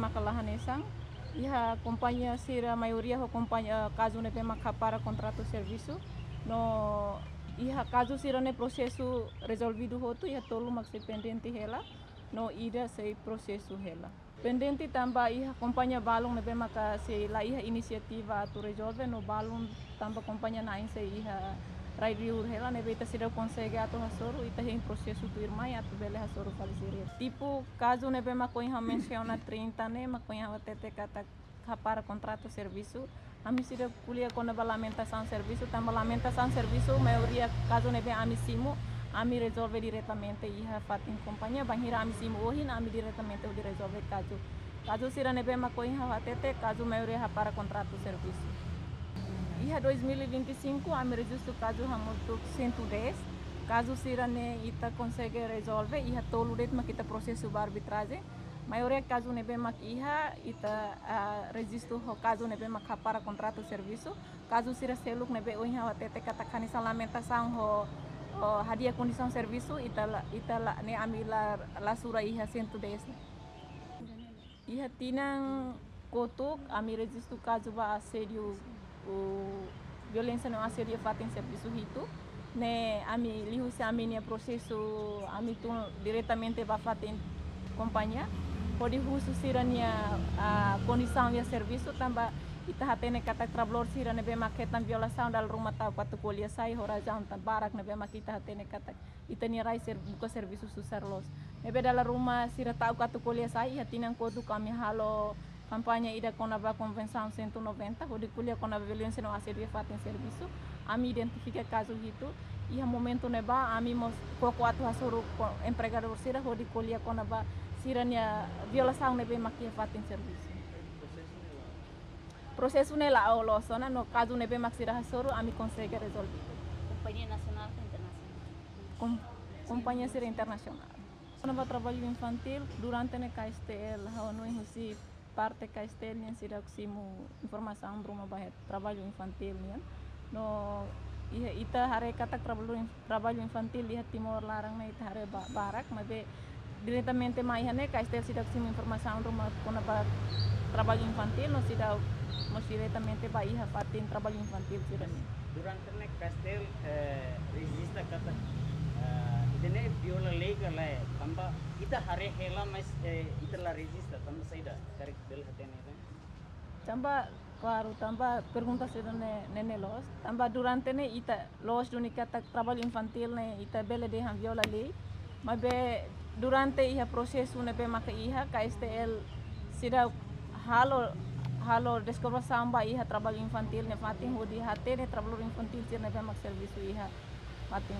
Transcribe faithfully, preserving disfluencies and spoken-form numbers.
Maka la hanesan, iha kompañia sira maioria ho kompañia, kazu ne'ebé mak hapara kontratu servisu, no iha kazu sira-ne'e prosesu rezolvidu hotu, iha tolu mak sei pendente hela, no ida sei prosesu hela. Pendente tanba iha kompañia balun ne'ebé maka sei la iha inisiativa atu rezolve, no balun tanba kompañia na'in sei iha rai-liur hela, ne'ebé ita seidauk konsege atu hasoru, ita hein prosesu tuirmai atu bele hasoru fali sira. Tipu kazu ne'ebé mak ohin ha'u mensiona trinta ne'e, mak ohin ha'u hatete katak hapara kontratu servisu, ami seidauk ko'alia kona-ba lamentasaun servisu, tanba lamentasaun servisu, maioria kazu ne'ebé ami simu, ami rezolve diretamente iha fatin kompañia, bainhira ami simu ohin, ami diretamente hodi rezolve kazu. Kazu sira ne'ebé mak ohin ha'u hatete, kazu maioria hapara kontratu servisu. Iha dois mil e vinte e cinco, ami rejistu kazu hamutuk cento e dez, kazu sira-ne'e ita konsege rezolve, iha tolu de'it mak ita prosesu ba arbitrajen. Maioria kazu ne'ebé mak iha, ita, ah, rejistu ho kazu ne'ebé mak hapara kontratu servisu. Kazu sira seluk ne'ebé ohin ha'u hatete katak hanesan lamentasaun ho, ho hadi'a kondisaun servisu, ita la, ita la, ne'e ami la, la sura iha cento e dez. Iha tinan kotuk ami rejistu kazu ba asédiu, violénsia no asédiu iha fatin servisu hitu. Ne'e ami liuhusi ami-nia prosesu, ami tun diretamente ba fatin kompañia hodi husu sira-nia, ah, kondisaun iha servisu, tanba ita hatene katak traballadór sira ne'ebé mak hetan violasaun dala ruma ta'uk atu ko'alia sai ho razaun tan barak ne'ebé mak ita hatene katak ita-nia rai ser-, buka servisu susar loos. Ne'ebé dala ruma sira ta'uk atu ko'alia sai, iha tinan kotuk ami halo kampaña ida kona-ba Konvensaun cento e noventa, hodi ko'alia kona-ba violénsia no asédiu iha fatin servisu. Ami identifika kazu hitu, iha momentu ne'ebá ami mós koko atu hasoru ho empregadór sira hodi ko'alia kona-ba sira-nia violasaun ne'ebé mak iha fatin servisu. Prosesu ne'e la'o loos ona, no kazu ne'ebé mak sira hasoru ami konsege rezolve. Kompañia nasionál ka internasionál? Kom-, kompañia sira internasionál. Kona-ba traballu infantil, durante ne'e K S T L, ha'u hanoin husi parte K S T L nian seidauk simu informasaun ruma ba iha traballu infantil nian. No iha ita haree katak traballu in-, traballu infantil iha Timor laran ne'e ita haree ba-, barak, maibé diretamente mai iha ne'e K S T L seidauk simu informasaun ruma kona-ba traballu infantil, no seidauk mós diretamente ba iha fatin traballu infantil sira-ne'e. Durante ne'e K S T L, eh, rejista katak, eh, ida-ne'e viola lei ka lae, tanba ita haree hela, mas, eh, ita la rejista, tanba saida, karik bele hatene, ne'e? Tanba, klaru, tanba pergunta sira-ne'e, ne'e, ne'e loos. Tanba durante ne'e ita loos duni katak traballu infantil ne'e ita bele dehan viola lei. Maibé durante iha prosesu ne'ebé maka iha K S T L seidauk halo, halo deskobre samba iha traballu infantil ne'e fatin hodi hatene traballadór infantil sira ne'ebé mak servisu iha fatin.